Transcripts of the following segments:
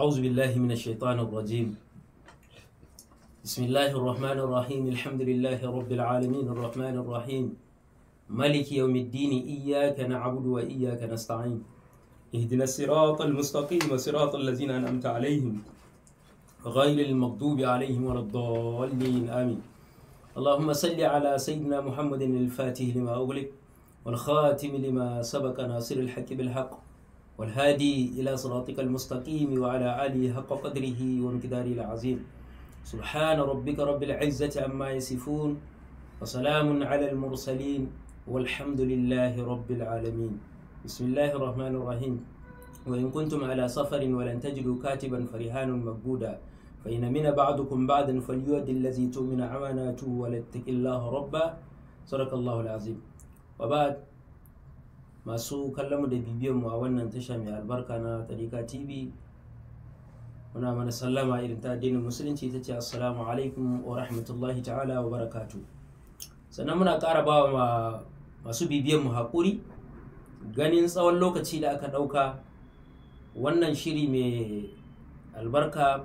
أعوذ بالله من الشيطان الرجيم. بسم الله الرحمن الرحيم. الحمد لله رب العالمين الرحمن الرحيم مالك يوم الدين إياك نعبد وإياك نستعين اهدنا الصراط المستقيم صراط الذين أنعمت عليهم غير المغضوب عليهم ولا الضالين، آمين. اللهم صل على سيدنا محمد الفاتح لما أغلق والخاتم لما سبق ناصر الحق بالحق والهادي إلى صراطك المستقيم وعلى آله حق قدره ومقداره العظيم. سبحان ربك رب العزة عما يصفون وسلام على المرسلين والحمد لله رب العالمين. بسم الله الرحمن الرحيم. وإن كنتم على سفر ولن تجدوا كاتبا فرهان مقبودا فإن من بعضكم بعضا فليؤد الذي تؤمن أماناته وليتق الله ربه. صدق الله العظيم. وبعد، masu kallon mu da bibiyan mu a wannan tasha mai albarka na Tarika TV, muna mana sallama irin ta addinin Musulunci, ta ce assalamu alaikum wa rahmatullahi ta'ala wa barakatu. Sannan muna ƙara ba wa masu bibiyan mu haƙuri ganin tsawon lokaci da aka ɗauka wannan shiri mai albarka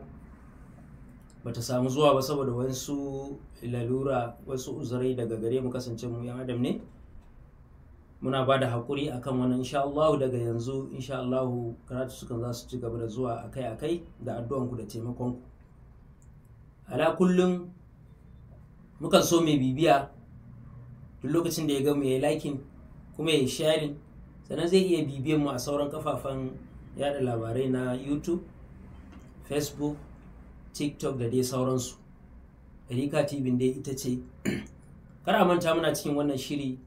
bata samu zuwa ba, saboda wasu lalura, wasu uzurai daga gare mu, kasance mu yan adam ne. Muna ba da haƙuri akan wannan. Insha Allah daga yanzu, insha Allah, karatu sukan za su ci gaba da zuwa akai-akai da addu'anku da taimakonku. Ala kullum mukan so mai bibiya duk lokacin da ya ga mu ya liking kuma ya sharing. Sannan zai iya bibiyan mu a sauran kafafen yada labarai na YouTube, Facebook, TikTok da dai sauransu. Rika TV dai ita ce. Kar a manta, muna cikin wannan shiri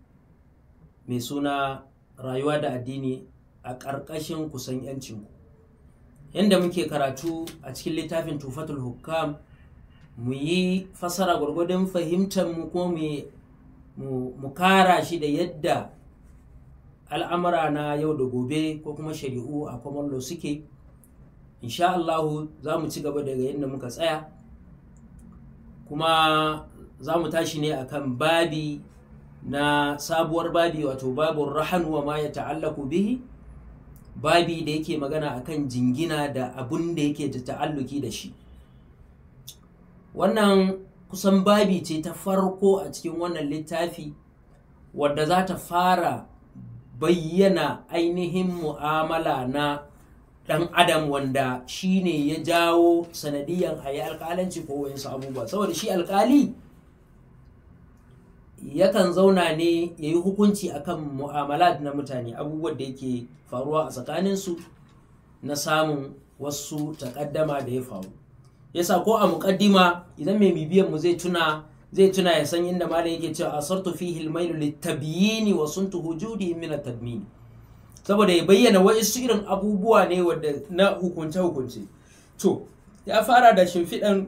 mai suna Rayuwa da Addini a ƙarƙashin Kusan 'Yancinku, yadda muke karatu a cikin littafin Tufatul Hukam, mu yi fasara gwargwadon fahimtar mu, kuma mu kara shi da yadda al'amura na yau da gobe ko kuma shari'u a common law suke. Insha Allahu za mu ci gaba daga yadda muka tsaya, kuma za mu tashi ne akan babi na sabuwar babi, wato babun rahan wa ma ya ta'allaku bihi, babi da yake magana akan jingina da abun da yake da ta'alluki da shi. Wannan kusan babi ce ta farko a cikin wannan littafi wadda za ta fara bayyana ainihin mu'amala na ɗan adam, wanda shi ne ya jawo sanadiyan a yi alƙalanci ko wayansu abubuwa, saboda shi alƙali yakan zauna ne ya yi hukunci akan mu'amalat na mutane, abubuwan da yake faruwa a tsakaninsu na samun wasu takaddama da ya faru. Yasa ko a muƙaddima, idan mai bibiyan mu zai tuna ya san inda malam yake cewa asartu fihi almailu litabyini wa suntu hujudi min at-tadmin, saboda ya bayyana wasu irin abubuwa ne wadda na hukunce hukunce. To, ya fara da shimfiɗan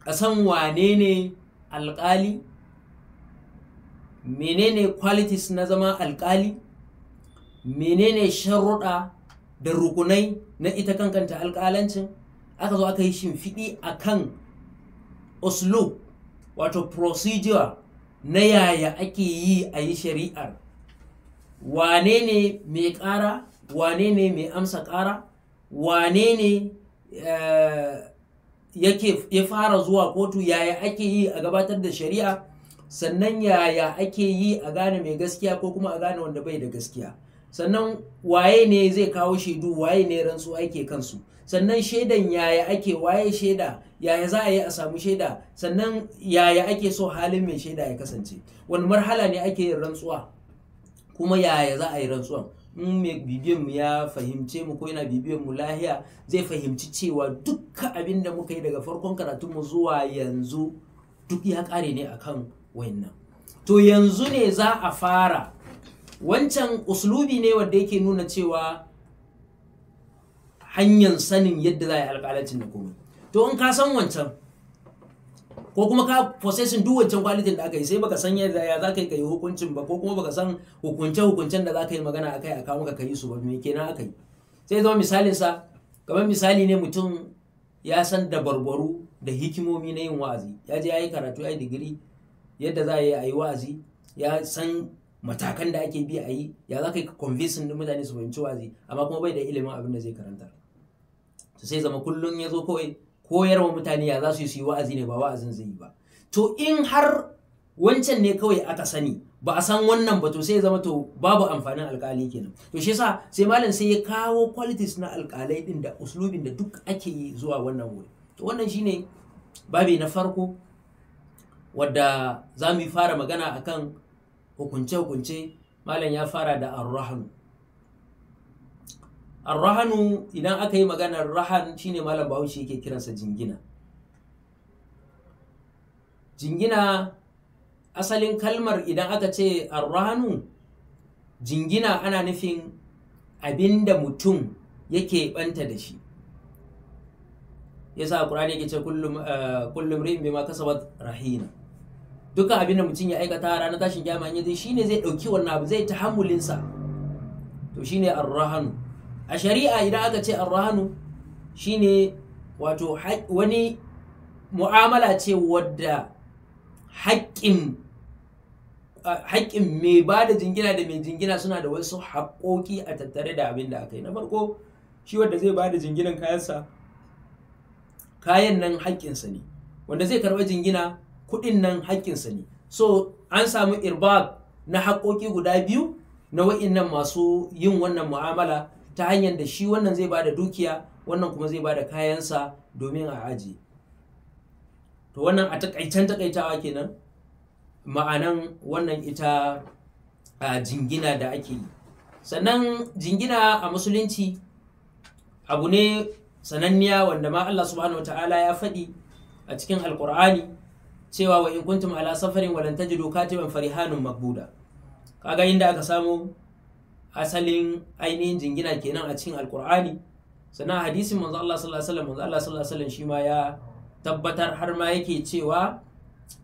a san wane ne alƙali, menene qualities na zama alƙali, menene sharuɗa da rukunai na ita kankanta alƙalancin. Aka zo aka yi shimfiɗi a kan uslub, wato procedure na yaya ake yi a yi shari'ar, wane ne mai ƙara, wane ne mai amsa ƙara, wane ne yake ya fara zuwa kotu, yaya ake yi a gabatar da shari'a, sannan yaya ake yi a gane mai gaskiya ko kuma a gane wanda bai da gaskiya, sannan waye ne zai kawo shaidu, waye ne rantsuwa ake kansu, sannan shaidan yaya ake, waye shaida, yaya za a yi a samu shaida, sannan yaya ake so halin mai shaida ya kasance, wani marhala ne ake yin rantsuwa, kuma yaya za a yi rantsuwan. In mai bibiyan mu ya fahimce mu ko yana bibiyan mu lahiya, zai fahimci cewa dukkan abin da muka yi daga farkon karatun mu zuwa yanzu duk ya kare ne akan wayannan. To, yanzu ne za a fara. Wancan uslubi ne wanda yake nuna cewa hanyar sanin yadda za a yi alƙalancin da komai. To, in ka san wancan ko kuma ka possessing duk wancan quality da aka yi, sai baka san yadda ya za ka yi hukuncin ba, ko kuma baka san hukunce hukuncen da za ka yi magana akai a kawo maka ka yi su ba, me kenan aka yi? Sai zama misalin sa kamar misali ne mutum ya san dabarbaru da hikimomi na yin wa'azi, ya je ya yi karatu, ya yi digiri yadda za a yi wa'azi, ya san matakan da ake bi a yi, ya za ka yi convincing din mutane su fahimci wa'azi, amma kuma bai da ilimin abin da zai karanta. To, To sai zama kullum ya zo kawai koyarwa mutane ya za su yi wa'azi ne, ba wa'azin zai yi ba. To in har wancan ne kawai aka sani ba a san wannan ba, to sai zama to babu amfanin alkali kenan. To shi yasa sai malam sai ya kawo qualities na alkalai din da uslubin da duk ake yi zuwa wannan wuri. To wannan shine babi na farko wadda za mu fara magana akan hukunce-hukunce. Malam ya fara da arrahanu. Arrahanu, idan aka yi maganar rahan, shine malam Bahaushe yake kiransa jingina. Jingina, asalin kalmar idan aka ce arrahanu, jingina, ana nufin abinda mutum yake banta da shi. Yasa Qur'ani yake ce kullu imri'in bima kasabat rahina. Dukkan abinda mutum ya aikata, ranar tashin kiyama in yaje shine zai dauki wannan abu, zai tahammulin sa. To shine arrahanu. A shari'a idan aka ce arrahanu, shine wato wani mu'amala ce wadda haƙƙin mai ba da jingina da mai jingina suna da wasu haƙƙoƙi a tattare da abin da aka yi. Na farko, shi wanda zai ba da jinginan kayansa, kayan nan haƙƙinsa ne. Wanda zai karɓi jingina, kuɗin nan haƙƙinsa ne. So an samu irbab na haƙƙoƙi guda biyu na wa'innan masu yin wannan mu'amala, ta hanyar da shi wannan zai ba da dukiya, wannan kuma zai ba da kayansa domin a ajiye. To wannan a takaicen takaitawa kenan ma'anan wannan ita a jingina da ake yi. Sannan jingina a musulunci abu ne sananniya, wanda ma Allah subhanahu wataala ya faɗi a cikin Alkur'ani cewa wa in kuntum ala safarin wa lam tajidu katiban farihanun maqbuda. Kaga inda aka samu asalin ainihin jingina kenan a cikin Alkur'ani. Sannan hadisin manzo Allah sallallahu alaihi wasallam, manzo Allah sallallahu alaihi wasallam shi ma ya tabbatar, har ma yake cewa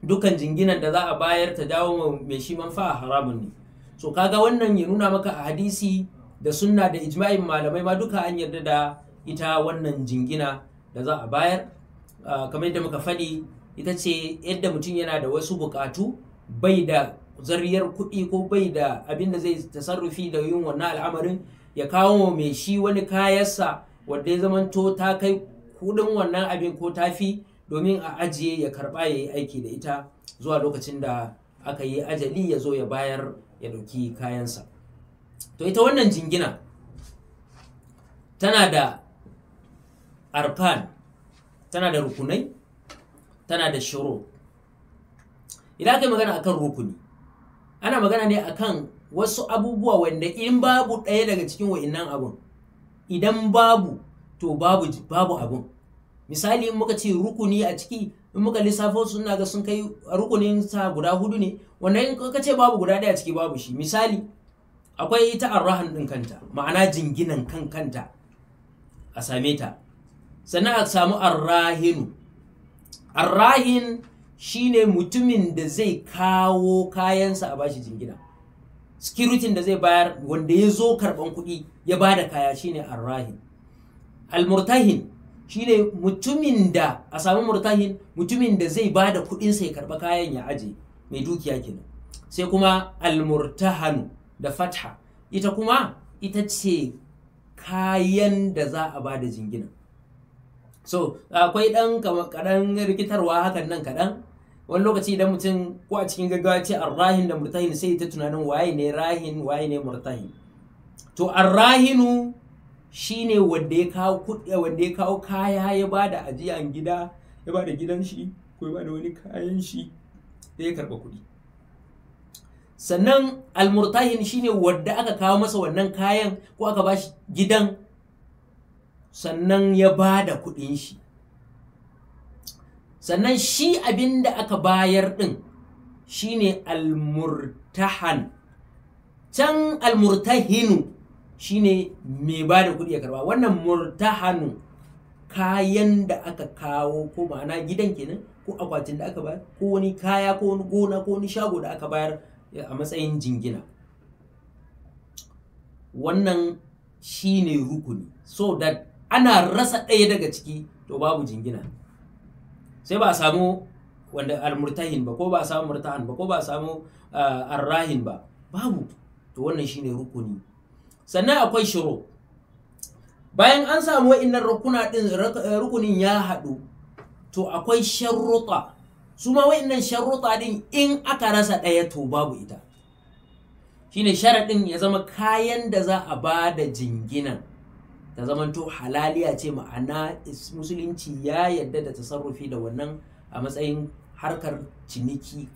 dukan jinginan da za a bayar ta dawo mai shi manfa'a haramun ne. So kaga wannan ya nuna maka a hadisi da sunna da ijma'in malamai ma duka an yarda da ita wannan jingina da za a bayar. Kamar yadda muka faɗi, ita ce yadda mutum yana da wasu buƙatu, bai da zariyar kuɗi ko bai da abin da zai tasarrufi da yin wannan al'amarin, ya kawo mai shi wani kayansa wanda ya zamanto ta kai kuɗin wannan abin ko tafi, domin a ajiye, ya karɓa ya yi aiki da ita zuwa lokacin da aka yi ajali, ya zo ya bayar ya ɗauki kayansa. To ita wannan jingina tana da arkan, tana da rukunai, tana da shuru. Idan aka yi magana akan rukuni, ana magana ne akan wasu abubuwa wanda in babu ɗaya daga cikin wa'innan abun, idan babu, to babu abun. Misali, in muka ce rukuni a ciki, in muka lissafo, suna ga sun kai rukunin sa guda hudu ne, wanda in ka ce babu guda ɗaya ciki, babu shi. Misali, akwai ita arrahan ɗin kanta, ma'ana jinginan kan kanta, a same ta. Sannan a samu arrahinu. Arrahin shine mutumin da zai kawo kayansa a bashi jingina, security da zai bayar, wanda ya zo karban kuɗi ya ba da kaya, shine arrahin. Almurtahin shine mutumin da a samu murtahin, mutumin da zai ba da kuɗinsa ya karɓa kayan ya aje, mai dukiya kenan. Sai kuma almurtahanu da fatha, ita kuma ita ce kayan da za a ba da jingina. So akwai ɗan kaɗan rikitarwa hakan nan kaɗan. Wani lokaci idan mutum ko a cikin gaggawa ce arrahin da murtahin, sai ta tunanin waye ne rahin, waye ne murtahin. To arrahinu shine wanda ya kawo kuɗi, wanda ya kawo kaya ya bada ajiyan gida, ya bada gidan shi ko ya bada wani kayan shi da ya karɓa kuɗi. Sannan almurtahin shine wanda aka kawo masa wannan kayan ko aka bashi gidan, sannan ya bada kuɗin shi. Sannan shi abin da aka bayar ɗin shine almurtahan. Can almurtahinu shine mai ba da kuɗi ya karba, wannan murtahanu kayan da aka kawo, ko ma'ana gidan kenan, ko akwatin da aka bayar, ko wani kaya, ko wani gona, ko wani shago da aka bayar a matsayin jingina. Wannan shine rukuni, so that ana rasa ɗaya daga ciki to babu jingina. Sai ba a samu wanda almurtahin ba, ko ba a samu murtahan ba, ko ba a samu arrahin ba, babu. To wannan shine rukuni. Sannan akwai shuru. Bayan an samu wa'innan rukuna din, rukunin ya haɗu, to akwai sharruɗa. Su ma wa'innan sharruɗa din in aka rasa ɗaya to babu ita. Shine sharaɗin ya zama kayan da za a ba da jinginan ta zamanto halaliya ce, ma'ana musulunci ya yarda da tasarrufi da wannan a matsayin harkar ciniki,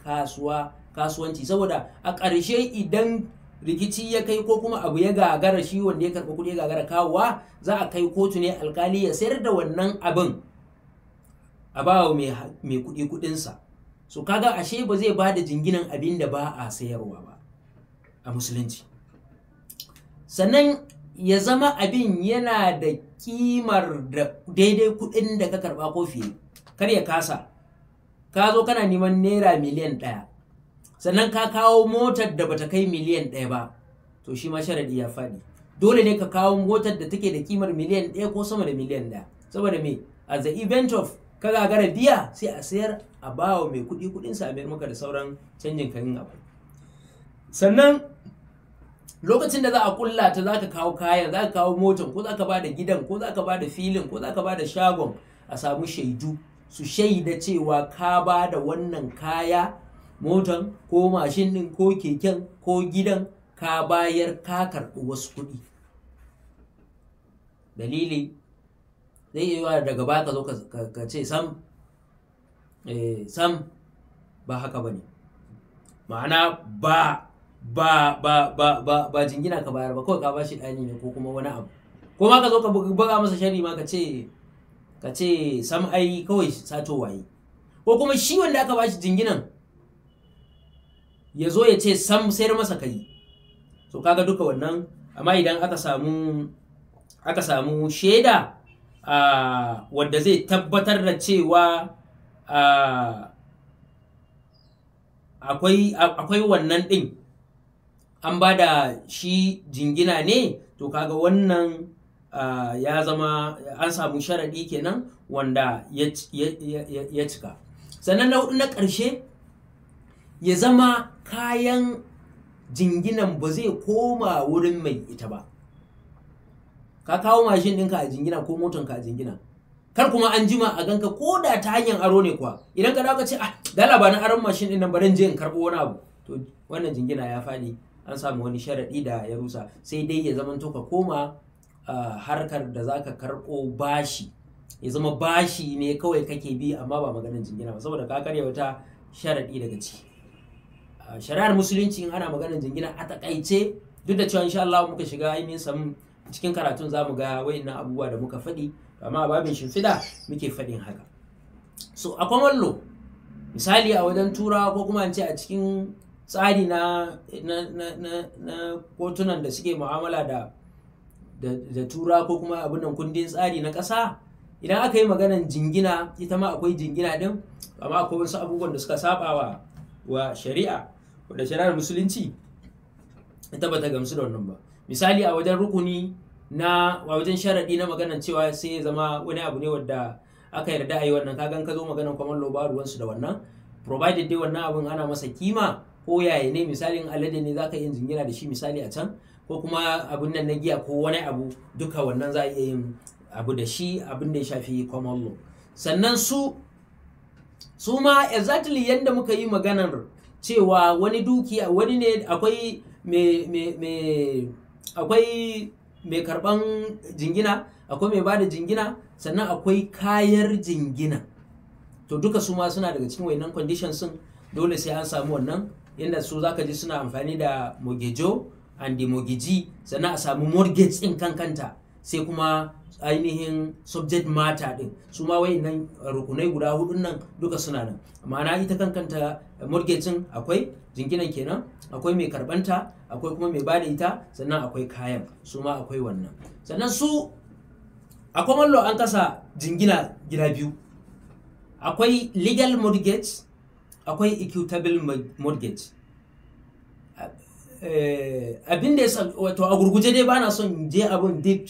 kasuwanci. Saboda a ƙarshe idan rikici ya kai ko kuma abu ya gagara, shi wanda ya karɓi kuɗi ya gagara kawowa, za a kai kotu ne, alkali ya sayar da wannan abin a ba wa mai kuɗi kuɗinsa. So kaga ashe ba zai ba da jinginan abin da ba a sayarwa ba a musulunci. Sannan ya zama abin yana da kimar da daidai kuɗin da ka karɓa ko fiye, kar ya kasa. Ka zo kana neman naira 1 miliyan, sannan ka kawo motar da bata kai miliyan 1 ba, to shi ma sharadi ya faɗi. Dole ne ka kawo motar da take da kimar miliyan 1 ko sama da miliyan 1. Saboda me? At the event of ka gagara biya, sai a sayar a bawa mai kuɗi kuɗinsa, a mayar maka da sauran canjin kayan abu. Sannan lokacin da za a kulla ta, za ka kawo kayan, za ka kawo motar, ko za ka ba da gidan, ko za ka ba da filin, ko za ka ba da shagon, a samu shaidu su shaida cewa ka ba da wannan kaya, motan ko mashin din ko keken ko gidan, ka bayar ka karɓi wasu kuɗi. Dalili, zai iya yiwa daga baya ka zo ka ce sam sam ba haka ba ne, ma'ana ba ba ba ba ba ba jingina ka bayar ba, kawai ka bashi ɗani ne ko kuma wani abu, ko ma ka zo ka buga masa shari ma ka ce sam ai kawai sato waye, ko kuma shi wanda aka bashi jinginan ya zo ya ce sam sayar masa kai. So kaga duka wannan. Amma idan aka samu shaida wadda zai tabbatar da cewa akwai wannan ɗin an ba da shi jingina ne, to kaga wannan ya zama an samu sharaɗi kenan wanda ya cika. Sannan na hudu, na ƙarshe, ya zama kayan jinginan ba zai koma wurin mai ita ba. Ka kawo mashin ɗinka a jingina ko motanka a jingina, kar kuma an jima a ganka, ko da ta hanyar aro ne kuwa, idan ka dawo ka ce, "Ah, dala ba na aron mashin ɗin nan, bari in je in karɓo wani abu," to wannan jingina ya faɗi, an samu wani sharaɗi da ya rusa. Sai dai ya zama to ka koma harkar da zaka karɓo bashi, ya zama bashi ne kawai kake bi, amma ba maganin jingina ba, saboda ka karya wata sharaɗi daga ciki. Shari'ar musulunci in ana maganin jingina a takaice, duk da cewa insha Allah muka shiga ainihin sam cikin karatun zamu ga wayannan abubuwa da muka faɗi, amma a babin shimfiɗa muke faɗin haka. So a common law, misali a wajen turawa, ko kuma an ce a cikin tsari na kotunan da suke mu'amala da turawa, ko kuma abin nan kundin tsari na ƙasa, idan aka yi maganan jingina, ita ma akwai jingina din, amma akwai wasu abubuwan da suka saba wa shari'a, wadda shari'ar musulunci ita bata gamsu da wannan ba. Misali, a wajen rukuni na a wajen sharaɗi na maganan cewa sai ya zama wani abu ne wadda aka yarda a yi wannan, kagan ka zo maganan common law ba ruwansu da wannan, provided dai wannan abun ana masa kima ko yaya ne. Misalin alade ne zaka iya jingina da shi, misali a can, ko kuma abun nan na giya ko wani abu, duka wannan za a iya yin abu da shi, abin da ya shafi common law. Sannan su ma exactly yadda muka yi maganar cewa wani dukiya wani ne, akwai me akwai mai karban jingina, akwai mai bada jingina, sannan akwai kayar jingina, to duka su ma suna daga cikin wayannan conditions sun dole sai an samu wannan. Yadda su zaka ji suna amfani da mortgagor and the mortgagee, sannan a samu mortgage din kan kanta, sai kuma ainihin subject matter din. Su ma wayannan rukunai guda hudun nan duka suna nan. Ma'ana ita kan kanta mortgage din, akwai jinginan kenan, akwai mai karbanta, akwai kuma mai bada ita, sannan akwai kayan, su ma akwai wannan. Sannan su a common law an kasa jingina gida biyu: akwai legal mortgage, akwai equitable mortgage. Abin da ya, wato a gurguje dai, bana son je abin deep,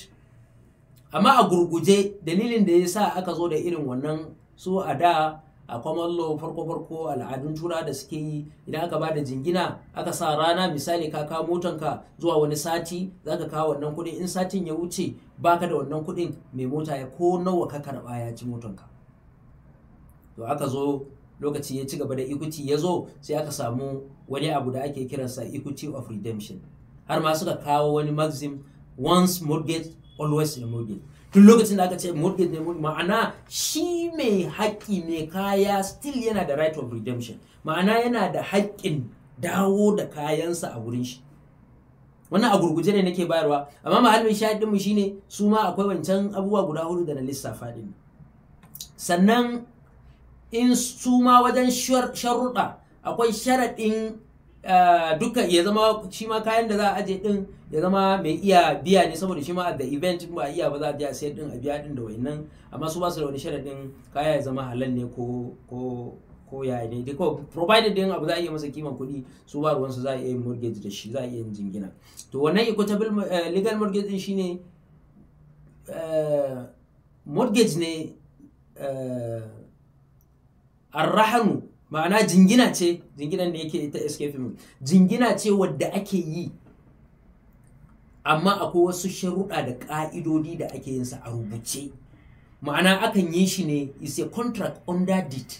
amma a gurguje dalilin da ya sa aka zo da irin wannan, su a da A common law, farko farko al'adun tura da suke yi, idan aka bada jingina aka sa rana, misali ka kawo motanka zuwa wani sati zaka kawo wannan kuɗin, in satin ya wuce baka da wannan kuɗin, mai mota ya ko nawa ka karɓa ya ci motanka. To aka zo lokaci ya ci gaba da equity ya zo, sai aka samu wani abu da ake kiransa equity of redemption. Har ma suka kawo wani maxim, "Once mortgage, always a mortgage." Tun lokacin da aka ce mortgage ne, ma'ana shi mai haƙƙi, mai kaya, still yana da right of redemption, ma'ana yana da haƙƙin dawo da kayansa a wurin shi. Wannan a gurguje ne nake bayarwa, amma mahallin shahidin mu shine su ma akwai wancan abubuwa guda hudu da na lissafa din. Sannan in su ma wajen sharuɗa akwai sharaɗin duka ya zama shi ma kayan da za a aje din ya zama mai iya biya ne, saboda shi ma at the event ba iya ba za a je a sayar din a biya din da wayannan. Amma su ba su da wani sharaɗin kaya ya zama halal ne ko yaya ne dai, ko provided din abu za a iya masa kiman kuɗi, su ba ruwansu, za a iya yin mortgage da shi, za a iya yin jingina. To wannan equitable legal mortgage din shine mortgage ne, arrahanu, ma'ana jingina ce. Jinginan da yake ita escape min, jingina ce wadda ake yi, amma akwai wasu sharuɗa da ƙa'idodi da ake yin sa a rubuce. Ma'ana akan yi shi ne is a contract under deed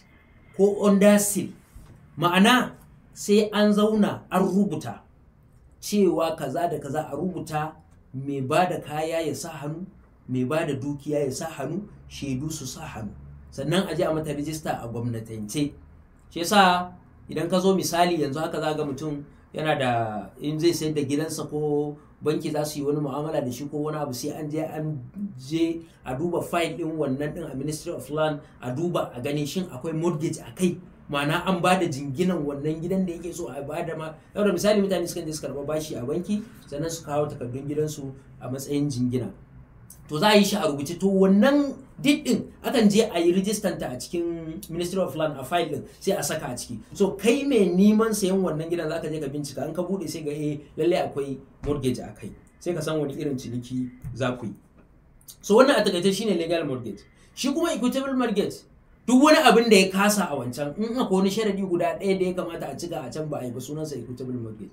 ko under seal, ma'ana sai an zauna an rubuta cewa kaza da kaza, a rubuta, mai ba da kaya ya sa hannu, mai ba da dukiya ya sa hannu, shaidu su sa hannu, sannan a je a mata rijista a gwamnatance. Shi yasa idan ka zo misali yanzu haka, za ga mutum yana da, in zai sayar da gidansa ko banki za su yi wani mu'amala da shi ko wani abu, sai an je a duba file din wannan din a Ministry of Land, a duba a gani shin akwai mortgage a kai, ma'ana an ba da jinginan wannan gidan da yake so a ba da ma. Yau da misali mutane sukan je su karɓa bashi a banki, sannan su kawo takardun gidansu a matsayin jingina. To za a yi shi a rubuce. To wannan deed din akan je a yi rijistan ta a cikin Ministry of Land, a file din sai a saka a ciki. So kai mai neman sayan wannan gidan zaka je ka bincika, an ka bude sai ga eh, lalle akwai mortgage a kai, sai ka san wani irin ciniki za ku yi. So wannan a takaice shine legal mortgage. Shi kuma equitable mortgage, duk wani abin da ya kasa a wancan, in akwai wani sharadi guda ɗaya da ya kamata a cika a can ba a yi ba, sunansa equitable mortgage.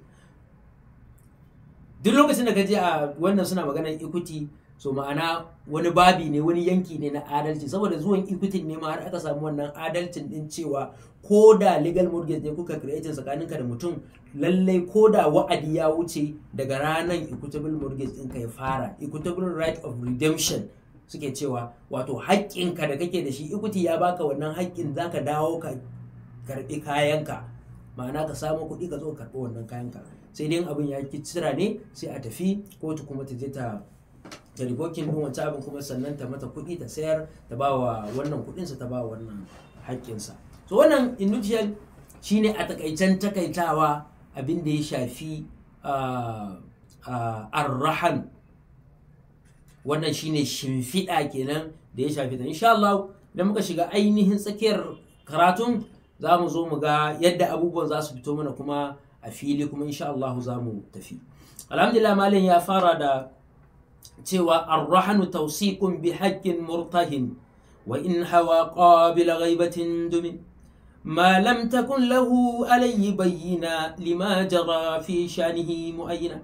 Duk lokacin da ka je a wannan suna maganar equity, so ma'ana wani babi ne, wani yanki ne na adalci, saboda zuwan equity ne ma har aka samu wannan adalcin din cewa ko da legal mortgage ne kuka creating tsakaninka da mutum, lallai ko da wa'adi ya wuce daga ranar equitable mortgage ɗinka ya fara. Equitable right of redemption suke cewa, wato haƙƙinka da kake da shi, equity ya baka wannan haƙƙin, zaka dawo ka karɓi kayanka, ma'ana ka samu kuɗi ka zo ka karɓi wannan kayanka. Sai dai abin ya ki cira ne, sai a tafi kotu kuma ta je ta revoking din wancan abin kuma, sannan ta mata kuɗi ta sayar, ta ba wa wannan kuɗinsa, ta ba wa wannan haƙƙinsa. So wannan in nutshell shine a takaicen takaitawa abin da ya shafi arrahan. Wannan shine shimfiɗa kenan da ya shafi ta. Insha Allah idan muka shiga ainihin tsakiyar karatun, za mu zo mu ga yadda abubuwan za su fito mana kuma a fili, kuma insha Allah za mu tafi. Alhamdulillah, malam ya fara da cewa arrahanu tawsiqun bi haqqin murtahin wa in hawa qabila ghaibatin dumin ما لم تكن له عليه بينا لما جرى في شانه مؤينا،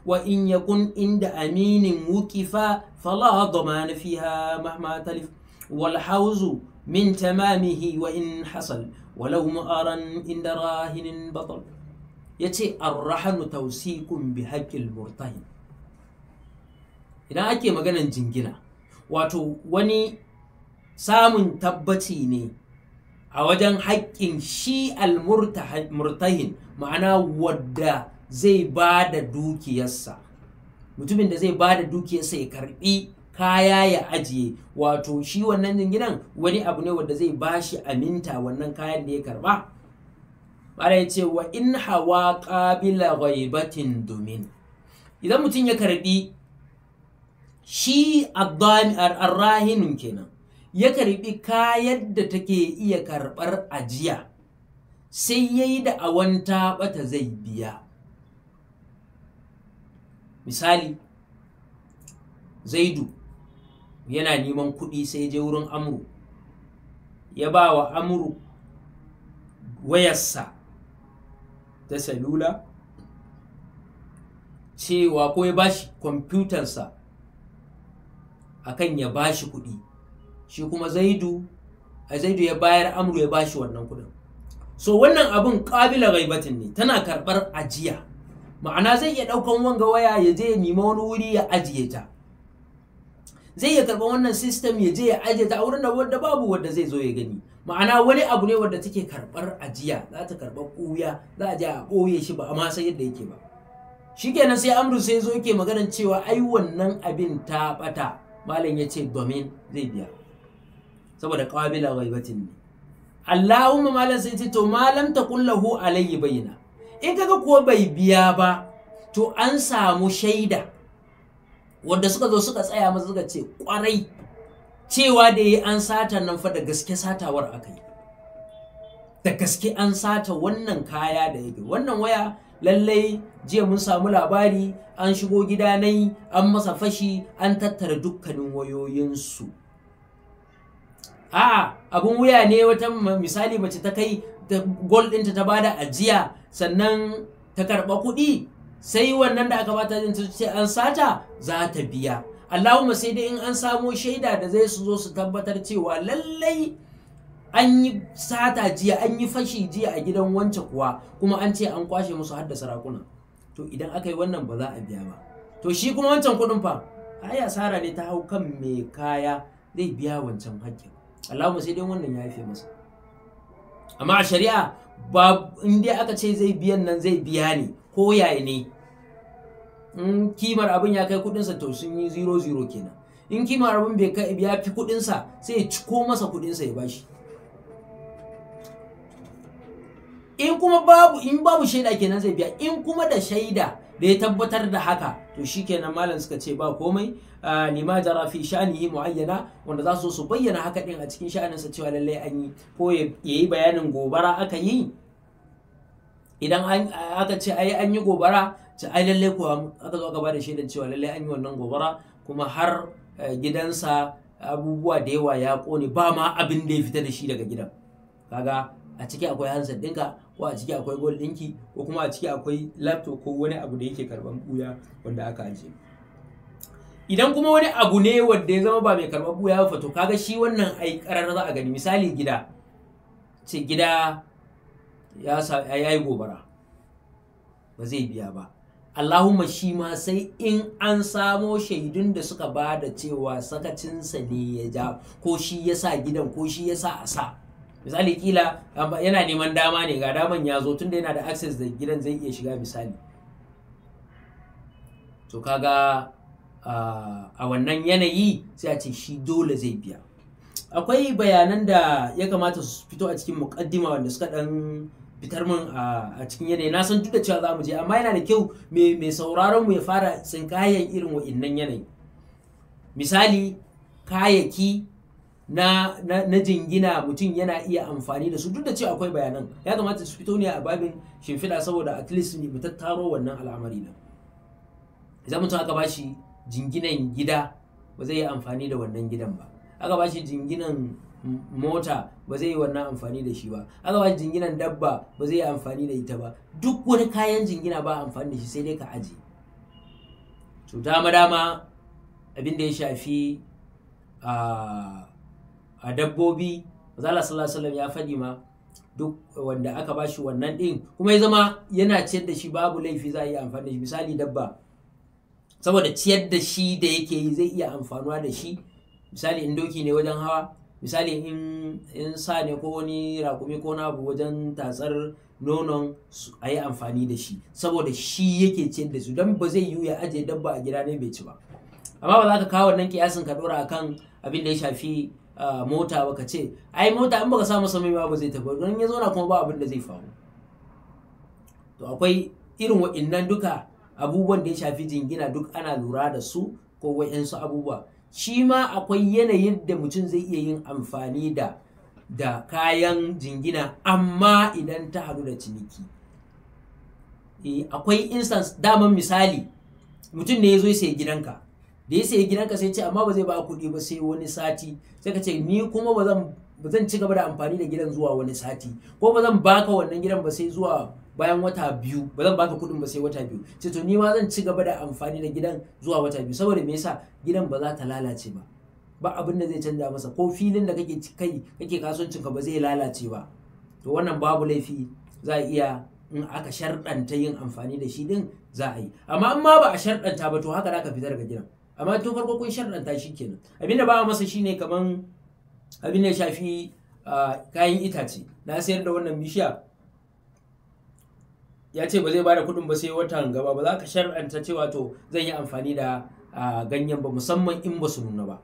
وإن يكن عند أمين وكفا فلا ضمان فيها مهما تلف، والحوز من تمامه وإن حصل ولو مؤارا عند راهن بطل. يتي الرهن توثيق بحق المرتهن. Idan ake maganan jingina, wato wani samun tabbaci ne a wajen haƙƙin shi almurtahin, ma'ana wadda zai ba da dukiyarsa, mutumin da zai ba da dukiyarsa ya karbi kaya ya ajiye. Wato shi wannan jinginan wani abu ne wanda zai ba shi aminta wannan kayan da ya karba. Mara ya ce wa in hawa qabila ghaibatin domin idan mutum ya karbi, shi arrahinun kenan, ya karbi kayan da take iya karbar ajiya, sai ya yi da awanta bata, zai biya. Misali, Zaidu yana neman kuɗi, sai je wurin Amru. ya ba wa Amru wayarsa ta salula cewa ko ya bashi kwamfutansa akan ya bashi kuɗi, shi kuma Zaidu ya bayar, Amru ya bashi wannan kuɗin. So wannan abun ƙabila gaibatin ne, tana karɓar ajiya. Ma'ana zai iya ɗaukan wanga waya ya je ya nemi wani wuri ya ajiye ta, zai iya karɓar wannan system ya je ya ajiye ta a wurin da wanda babu wanda zai zo ya gani. Ma'ana wani abu ne wanda take karɓar ajiya, za ta karɓar ɓuya, za a je a ɓoye shi ba a ma san yadda yake ba. Shikenan sai Amru sai zo yake maganar cewa ai wannan abin ta ɓata. Malam ya ce domin zai biya saboda ƙabila ghaibatin ne. Allahumma malam sai ce to malam ta kullahu alayhi bayyana. In kaga kuwa bai biya ba, to an samu shaida wanda suka zo suka tsaya masa suka ce kwarai cewa da yi an sata nan fa da gaske satawar aka yi, da gaske an sata wannan kaya da yake wannan waya. Lallai jiya mun samu labari an shigo gida nai an masa fashi an tattara dukkanin wayoyinsu. A'a, abun wuya ne wata misali mace ta kai gold ɗinta ta bada ajiya sannan ta karɓa kuɗi, sai wannan da aka bata ta ce an sata, za ta biya. Allahumma sai dai in an samo shaida da zai su zo su tabbatar cewa lallai an yi sata jiya, an yi fashi jiya a gidan wance kuwa, kuma an ce an kwashe musu har da sarakuna. To idan aka yi wannan ba za a biya ba. To shi kuma wancan kuɗin fa ai asara ne ta hau kan mai kaya, zai biya wancan haƙƙin. Allahumma sai dai wannan ya yafe masa. Amma a shari'a ba in dai aka ce zai biyan nan zai biya ne ko yaya ne. In kimar abin ya kai kuɗinsa to sun yi 0-0 kenan. In kimar abin bai kai ya fi kuɗinsa sai ya ciko masa kuɗinsa ya bashi. In kuma babu, in babu shaida kenan zai biya. In kuma da shaida da ya tabbatar da haka to shikenan malam suka ce ba komai, lima jara fi sha'nihi muayyana, wanda za su su bayyana haka din a cikin sha'aninsa cewa lallai an yi, ko ya yi bayanin gobara aka yi. Idan aka ce ai an yi gobara, ce ai lallai kuwa aka zo aka bada shaidan cewa lallai an yi wannan gobara, kuma har gidansa abubuwa da yawa ya kone, ba ma abin da ya fita da shi daga gidan. Kaga a ciki akwai handset ɗinka, ko a ciki akwai gold ɗinki, ko kuma a ciki akwai laptop ko wani abu da yake karɓan ɓuya wanda aka ajiye. Idan kuma wani abu ne wanda ya zama ba mai karɓar ɓuya ba, to kaga shi wannan ai ƙarar za a gani. Misali gida, ce gida ya yi gobara, ba zai biya ba. Allahumma shi ma sai in an samo shaidun da suka ba da cewa sakacinsa ne ya ja, ko shi ya sa gidan, ko shi ya sa a sa. Misali kila yana neman dama ne, ga daman ya zo tunda yana da access da gidan zai iya shiga misali. To kaga a wannan yanayi sai a ce shi dole zai biya. Akwai bayanan da ya kamata su fito a cikin muƙaddima wanda suka dan fitar min a cikin yanayi. Na san duk da cewa za mu je, amma yana da kyau mai sauraron mu ya fara tsinkayen irin wa'innan yanayi. Misali kayayyaki na jingina mutum yana iya amfani da su, duk da cewa akwai bayanan ya kamata su fito ne a babin shimfiɗa saboda at least mu tattaro wannan al'amari nan. Idan mutum aka bashi jinginan gida ba zai yi amfani da wannan gidan ba, aka bashi jinginan mota ba zai yi wannan amfani da shi ba, aka bashi jinginan dabba ba zai yi amfani da ita ba. Duk wani kayan jingina ba amfani da shi sai dai ka aje. To dama dama abin da ya shafi a dabbobi, Manzo Allah sallallahu alaihi wasallam ya faɗi ma duk wanda aka bashi wannan ɗin kuma ya zama yana ciyar da shi babu laifi za a iya amfani da shi. Misali dabba, saboda ciyar da shi da yake yi zai iya amfanuwa da shi. Misali in doki ne wajen hawa, misali in sa ne ko wani raƙumi ko na abu wajen tatsar nonon a yi amfani da shi saboda shi yake ciyar da su, don ba zai yiwu ya ajiye dabba a gida ne bai ci ba. Amma ba za ka kawo wannan kiyasin ka ɗora akan abin da ya shafi mota ba, ka ce ai mota in baka sa masa mai ba zai tafi, don ya zauna kuma ba abin da zai faru. To akwai irin wa'innan duka abubuwan da ya shafi jingina duk ana lura da su, ko wa'insu abubuwa. Shi ma akwai yanayin da mutum zai iya yin amfani da kayan jingina, amma idan ta haɗu da ciniki. Akwai instance daman, misali mutum ne ya zo ya sayi gidanka, da ya sayi gidanka sai ce amma ba zai ba kuɗi ba sai wani sati, sai ka ce ni kuma ba zan zan ci gaba da amfani da gidan zuwa wani sati, ko ba zan baka wannan gidan ba sai zuwa bayan wata 2, ba zan baka kuɗin ba sai wata 2. Ce to ni ma zan ci gaba da amfani da gidan zuwa wata 2, saboda me yasa? Gidan ba za ta lalace ba, ba abin da zai canja masa, ko filin da kake kai kake kasuwancin ka ba zai lalace ba. To wannan babu laifi, za a iya in aka sharɗanta yin amfani da shi din za a yi. Amma in ma ba a sharɗanta ba to haka za ka fita daga gidan. Amma tun farko kun sharɗanta shi kenan. Abin da ba a masa shine kaman abin da ya shafi kayan itace. Na sayar da wannan bishiya, ya ce ba zai bada kuɗin ba sai watan gaba, ba za ka sharɗanta cewa to zan yi amfani da ganyen ba, musamman in ba su nuna ba.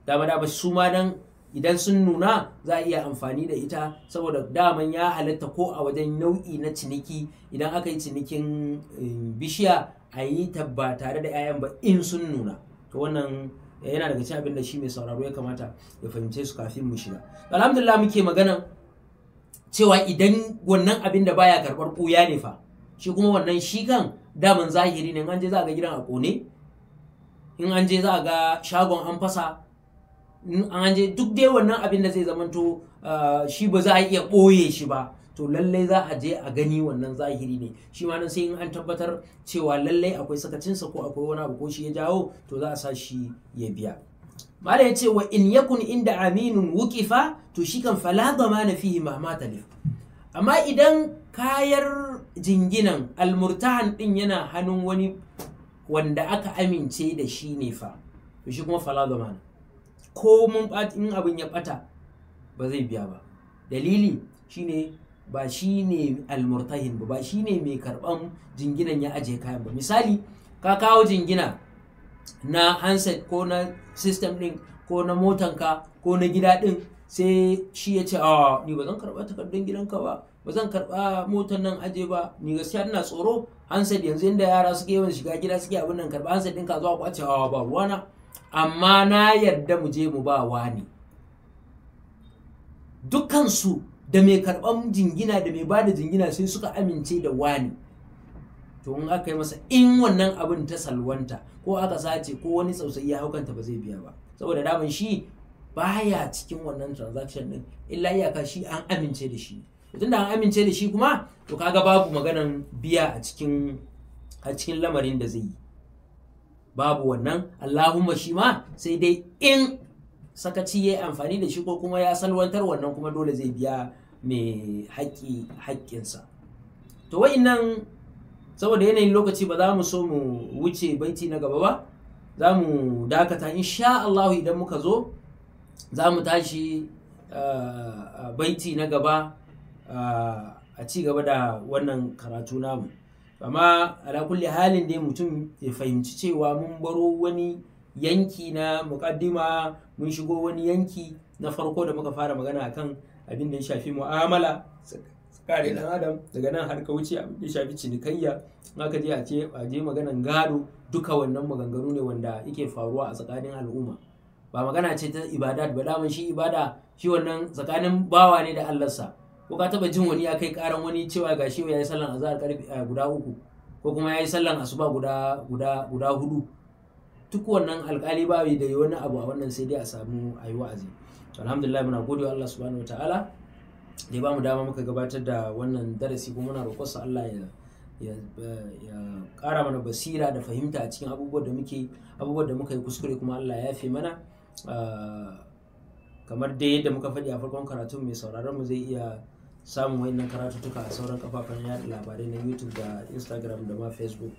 Dama dama su ma dan idan sun nuna za a iya amfani da ita, saboda daman ya halatta ko a wajen nau'i na ciniki idan aka yi cinikin bishiya a yi ta ba tare da 'ya'yan ba in sun nuna. To wannan yana daga cikin abin da shi mai sauraro ya kamata ya fahimce su kafin mu shiga. Alhamdulillah muke magana cewa idan wannan abin da baya karɓar ɓuya ne fa, shi kuma wannan shi kan daman zahiri ne, in an je za a ga gidan a ƙone, in an je za a ga shagon an fasa, in an je duk dai wannan abin da zai zamanto shi ba za a iya ɓoye shi ba, to lallai za a je a gani wannan zahiri ne. Shi ma nan sai in an tabbatar cewa lallai akwai sakacinsa ko akwai wani abu ko shi ya jawo, to za a sa shi ya biya. Malam ya ce wa in yakun inda aminun wuqifa, to shi kan fala damana fihi ma talif. Amma idan kayar jinginan almurtahan din yana hannun wani wanda aka amince da shi ne fa, to shi kuma fala damana, ko mun in abin ya bata ba zai biya ba. Dalili shine ba shi ne almurtahin ba, ba shi ne mai karban jinginan ya ajiye kayan ba. Misali ka kawo jingina na handset ko na system din ko na motanka ko na gida din, sai shi ya ce a ni ba zan karba takardun gidanka ba, ba zan karba motan nan aje ba, ni gaskiya ina tsoro handset yanzu inda yara suke yawan shiga gida suke abin nan, karba handset ɗinka zuwa kwace, a ba ruwana, amma na yarda mu je mu ba wani. Dukkansu da mai karban jingina da mai bada jingina sai suka amince da wani. To in aka yi masa in wannan abin ta salwanta ko aka sace ko wani tsautsayi ya haukanta ba zai biya ba, saboda daman shi baya cikin wannan transaction din, illa iyaka shi an amince da shi. Tunda an amince da shi kuma to kaga babu maganan biya a cikin lamarin da zai yi, babu wannan. Allahumma shi ma sai dai in sakaci ya yi amfani da shi ko kuma ya salwantar, wannan kuma dole zai biya mai haƙƙinsa. To wa'innan saboda yanayin lokaci ba za mu so mu wuce baiti na gaba ba, za mu dakata insha Allah. Idan muka zo za mu tashi baiti na gaba a ci gaba da wannan karatu namu. Amma ala kulli halin dai mutum ya fahimci cewa mun baro wani yanki na muƙaddima, mun shigo wani yanki na farko da muka fara magana akan abin da ya shafi mu'amala tsakanin ɗan adam, daga nan har ka wuce abin da ya shafi cinikayya, in aka je a ce a je maganan gado, duka wannan maganganu ne wanda yake faruwa a tsakanin al'umma. Ba magana ce ta ibadat ba, daman shi ibada shi wannan tsakanin bawa ne da Allahnsa. Ko ka taba jin wani ya kai karan wani cewa gashi ya yi sallan azhar karfe guda 3 ko kuma ya yi sallan asuba guda 4? Duk wannan alkali ba da wani abu a wannan, sai dai a samu a yi wa'azi. Alhamdulillah muna gode wa Allah subhanahu wataala da ya bamu dama muka gabatar da wannan darasi, kuma muna roƙonsa Allah ya ƙara mana basira da fahimta a cikin abubuwan da muka yi kuskure, kuma Allah ya yafe mana. Kamar dai yadda muka faɗi a farkon karatun, mai sauraron mu zai iya samun wayannan karatuttuka a sauran kafafen yaɗa labarai na YouTube da Instagram da ma Facebook.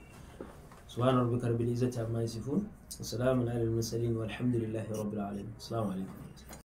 Subhana rabbika rabbil izzati amma yasifun, wa salamun alal mursalin, walhamdulillahi rabbil alamin. Assalamu alaikum.